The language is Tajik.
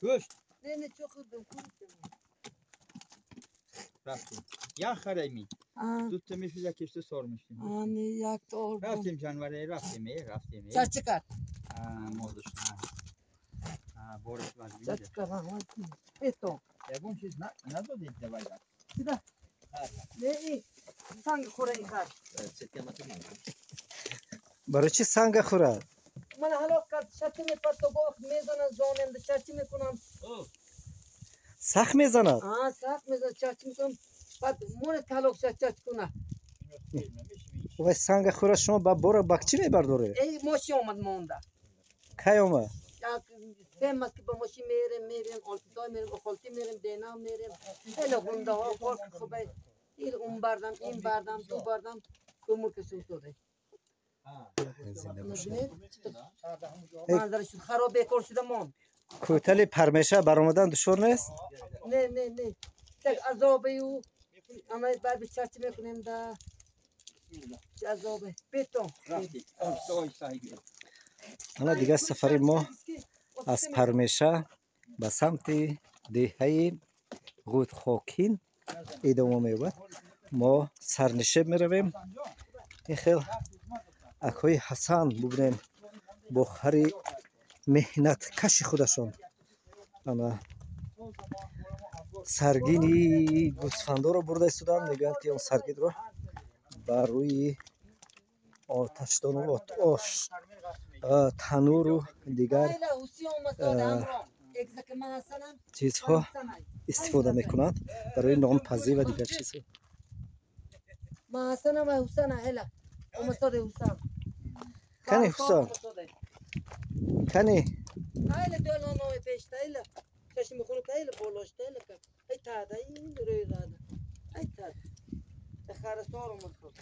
Гӯшт. Не, чо хӯрдам, хӯрдам. Рафтем. Як хареми. Дута мешуд, якешто сор мешудем. Ани як то. Рафтем, ҷанваре, рафтем, рафтем. Чачи кард. Модуш. Бориш вазбида. Чачи кард. Это. Ягон чиз надодед давай. Сюда. Не, санг хӯра ин хар. Барои чӣ санга хӯрад? Мана ҳалок кард, чачи мепарто, гоҳ мезанад зонемда, чачи мекунам. Сахт мезанад? Сахт мезанад, чачи мекунам. Баъд монед ҳалок чач куна. Вай санга хӯра, шумо ба бора ба чӣ мебардоред? Эй, мошин омад монда. Кай омад? Се мас ки ба мошин мерем, мерем, Олтисой мерем, Охолти мерем, Денав мерем. Хеле гундаҳо кор хубай. Ил он бардам, ин бардам, ту бардам, кӯмур каси устоде. Манзара шуд, хароб, бекор шуда монд. Кӯтали Пармеша баромадан душвор нест? Не, не, не. Так азобею ама баъд чачи мекунем да. Азобе. Бетон. Ана дигар сафари мо аз Пармеша ба самти деҳаи Ғудхокин идома меёбад. Мо сарнишеб меравем. Ин хел акои Ҳасан бубинем, бо хари меҳнаткаши худашон ана саргини гӯсфандоро бурда истоданд. Мегӯянд, ки он саргинро бар рӯи оташдону ош тануру дигар чизҳо истифода мекунанд барои нонпазӣ ва дигар чизҳо. Ман Ҳасанам, Ҳусана ҳела. Омасоде Ҳусан. Кани Ҳусан? Кани? Айла долоно пешта айла. Чашми хунук айла болошта айла. Ай тада ин рӯй рада. Ай тада. Харасор омасод.